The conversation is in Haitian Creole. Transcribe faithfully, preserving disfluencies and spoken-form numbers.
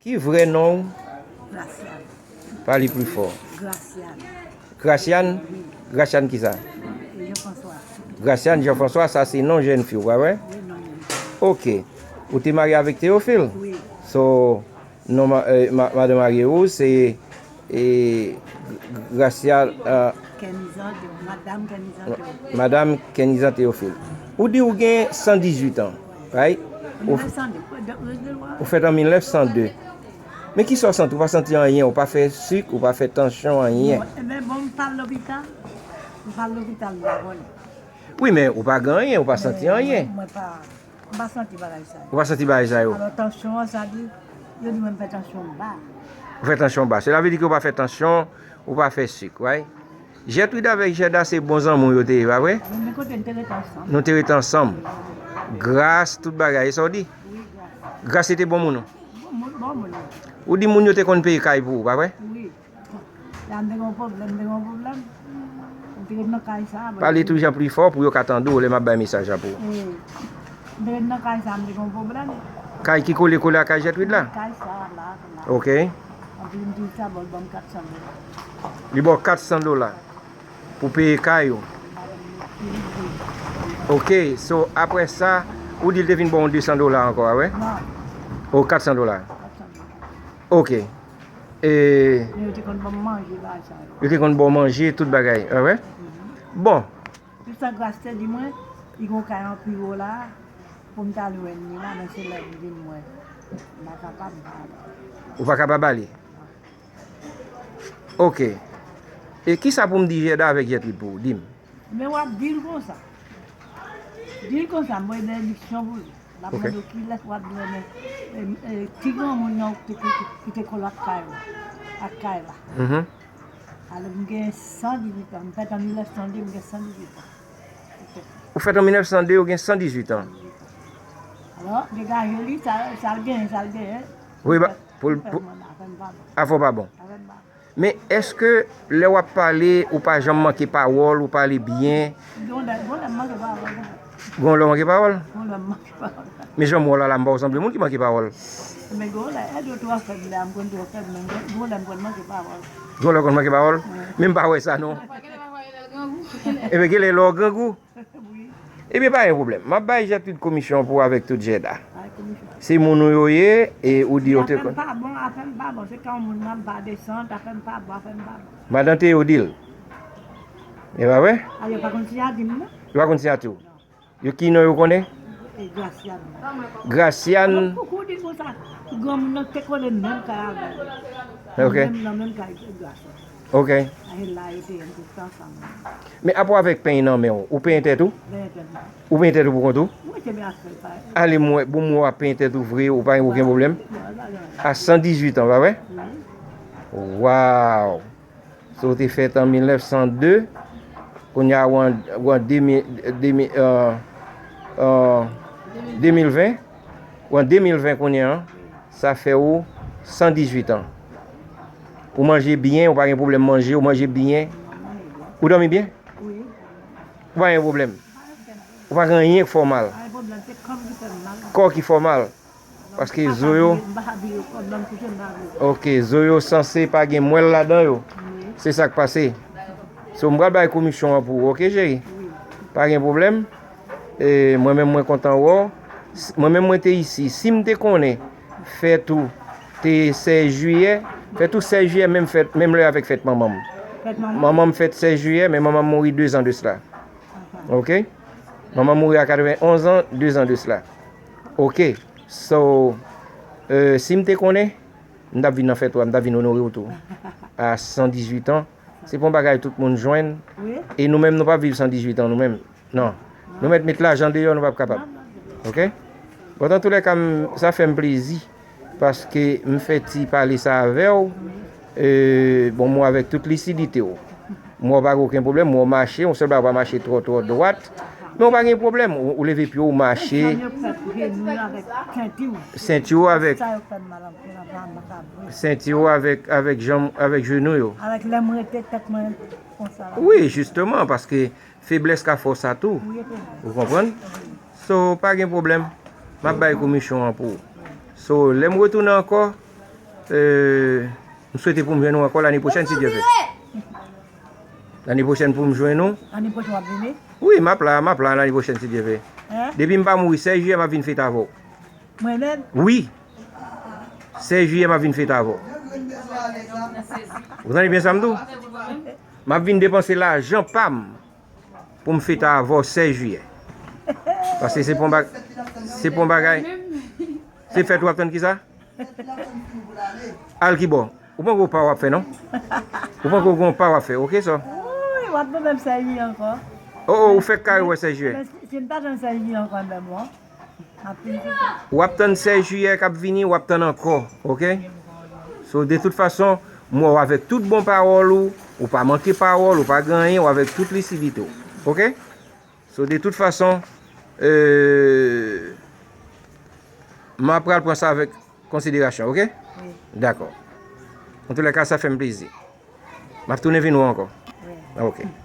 Ki vrè non w? Graciane. Pale pli fò. Graciane. Graciane? Graciane kisa? Jean François. Graciane Jean François, sa se non jèn fi w, pa vre? Wi, non jèn fi. Ok. Ou te marye avèk Théophile? Wi. So, non, ma, eh, ma, madan marye ou, se, eh, Gracia, eh, Kenizan Théo-, Madam Kenizan Théophile. Madam Kenizan Théophile. Ou di ou gen san dizuit an, right? Ou, mil nèf san de, ou fèt an mil nèf san de. Men kisa w santi? Ou pa santi anyen, ou pa fè sik, ou pa fè tansyon, anyen. Non, ebyen, bon, m pa al lopital. M pa al lopital, m pa konnen. Wi, men ou pa gen anyen, ou pa santi anyen. Mwen pa, m pa santi bagay sa yo. Ou pa santi bagay sa yo? Alò, tansyon an, sa di, yo di mwen m fè tansyon ba. Ou fè tansyon ba. Sela vle di ke ou pa fè tansyon, ou pa fè sik, right? Gertrude avèk Gerda se bon zanmi w yo te ye, pa vre? Wi, men kote n te rete ansanm. Nou te rete ansanm. Gras tout bagay, e sa w di? Wi, gras. Gras se te bon moun ou? Bon moun, bon moun. Ou di moun yo te konn peye kay pou ou, pa vre? Wi. La m te gen yon pwoblèm, m te gen yon pwoblèm. M te ret nan kay sa a. Pale tou jan pli fò pou yo ka tande w lè m ap bay mesaj la pou ou. Wi. M te ret nan kay sa a, m te gen yon pwoblèm. Kay ki kole kole ak kay Gertrude la? Kay sa a la, la. Ok. Anpi m di sa, bon, l ban m kat san dola. Li ba w kat san dola pou peye kay ou. Ok, so apre sa, ou di l te vin ba w de san dola ankò, a vre? Non. O, kat san dola. Kat san dola. Ok. E Men yo te konn ban m manje, bagay sa yo. Yo te konn ba w manje, tout bagay, a vre? Mhm. Bon. Tout sa Gras te di mwen, li gen yon kay an pi wo la, pou m t al jwenn li la, men se lè m vin mwen. M pa kapab ba li. Ou pa kapab ale? Ok. E kisa pou m di Gerda avèk Gertrude pou ou? Di m. Men w ap di l konsa. Di l konsa, m voye benediksyon pou li. L ap Ok. Mande w kilès w ap dwènen, e, e, ti granmoun nan ki te, ki, ki te kole ak kay la, ak kay la. Mhm. Alò, m gen san dizuit an. M fèt an mil nèf san de, m gen san dizuit an. Ou fèt an mil nèf san de, ou gen san dizuit an. Alò, degaje li, sa, sa l genyen, sa l genyen. Wi, ba, pou l, pou, afè m pa bon. Afè w pa bon. Afè m pa bon. Men èske lè w ap pale, ou pa janm manke pawòl, ou pale byen? Gon lè, gon lè m manke pawòl. Gon lè w manke pawòl? Gon lè m manke pawòl. Men jan m wè w la, la, m pa w sanble moun ki manke pawòl. Men gon lè, e, de twa fèb la, m konn twò fèb, men gon, gon lè m konn manke pawòl. Gon lè w konn manke pawòl? Wi. Men m pa wè sa, non. Ebyen, gen lè lè w grangou. Wi. Ebyen, pa gen pwoblèm. M ap bay Gertrude komisyon pou avèk tout Gerda. Bay komisyon. Se moun ou yo ye, e ou di yo te konn. Afè m pa bon, afè m pa bon. Se kan moun nan m pa desann, afè m pa bon, afè m pa bon. Madan Théo di l. E pa vre? A, yo pa konn si a di m, non. Yo pa konn si a tou. Non. Yo ki non yo konnen? E Graciane. Graciane. Alò, pouki w di konsa? Granmoun nan te kole menm kay avè l. Ok. Menm nan menm kay Graciane. Ok. Aye la, yo te, yo te ansanm. Men apa w avèk peny nan men w, ou penyen tèt ou? Penyen tèt mwen. Ou penyen tèt ou pou kont ou? Mwen te byen afè pa. Ale m wè, bon, m wè w ap penyen tèt ou vre, ou pa gen okenn pwoblèm? Non, pa gen anyen. A san dizuit an, pa vre? Wi. Waw! So, ou te fèt an mil nèf san de, kounye a ou an, ou an de mil, de mil, euh, euh, de mil ven, ou an de mil ven kounye a, sa fè ou san dizuit an. Ou manje byen, ou pa gen pwoblèm manje, ou manje byen. Ou dòmi byen? Wi. Ou pa gen pwoblèm. Ou pa gen anyen k fè w mal. Pa gen pwoblèm, se kò m ki fè m mal. Kò ki fè w mal. Paske zo yo. M pa ka vire, m pa ka vire kò m, m kouche, m pa vire. Ok, zo yo sanse pa gen mwèl ladan yo. Wi. Se sa k pase. So, m pral bay komisyon an pou ou, ok, cheri? Wi. Pa gen pwoblèm. E, mwen menm, mwen kontan wè w. S-, mwen menm, mwen te isi. Si m te konnen fèt ou te sèz jiyè, fèt ou sèz jiyè, menm fèt, menm lè avèk fèt manman m. Fèt manman? Manman m fèt sèz jiyè, men manman m mouri dezan de sila. Aha. Ok? Manman m mouri a katrevenn onz an, dezan de sila. Ok. So, euh, si m te konnen, m t ap vin nan fèt ou a, m t ap vin onore w tou. A san dizuit an, se pa yon bagay tout moun jwenn. Wi. E nou menm, nou p ap viv san dizuit an, nou menm. Non. Non. Nou mèt met lajan deyò, nou p ap kapab. Non, non, non. Ok? Bon, antoulèka, m, sa fè m plezi, paske m fè ti pale sa avè w. E, bon, m wè avèk tout lisidite w. M wè w pa gen okenn pwoblèm, m wè w mache, yon sèl bagay w pa mache twò, twò dwat. Men w pa gen pwoblèm, ou, ou leve pye w, ou mache. Janm yo fèt jenou yo avèk senti w. Senti w avèk. Sa yo fè m mal anpil, anpil, anpil, anpil. Senti w avèk, avèk janm, avèk jenou yo. Avèk lè m rete tèt mwen konsa la. Wi, jisteman, paske feblès ka fè w sa tou. Wi, e pou mwen. Ou konprann? Wi. So, pa gen pwoblèm. M ap bay komisyon an pou ou. So, lè m retounen ankò, Euh, m swete pou m jwenn ou ankò lane pwochèn, si Dye vle. Lane pwochèn pou m jwenn ou. Lane pwochèn w ap vini? Wi, m ap la, m ap la lane pwochèn, si Dye vle. Depi m pa mouri, sèz jiyè, m ap vin fete avè w. Mwen menm? Wi. Sèz jiyè, m ap vin fete avè w. Ou tande byen sa m di w? M ap vin depanse lajan pa m pou m fete avè w sèz jiyè. Paske se pa yon bag-, se pa yon bagay. Se fèt w ap tann ki sa? Al ki bò? Ou poko pa w ap fè, non? Ou poko gon pa w ap fè, oke, sè? Wi, w ap tann sèz jiyè ankò. Oh, oh, ou fèk kare wè sèz jiyè. Men si, si m ta tann sèz jiyè ankò menm, w ap tann sèz jiyè k ap vini, w ap tann ankò, oke? So, de tout fason, m wè w avèk tout bon pawòl ou, ou pa manke pawòl, ou pa gen anyen, w avèk tout lisidite w, oke? So, de tout fason, euh, m ap pral pran sa avèk konsiderasyon, oke? Wi. Dakò. Antoulèka, sa fè m plezi. M ap tounen vin wè w ankò. Wi. Oke.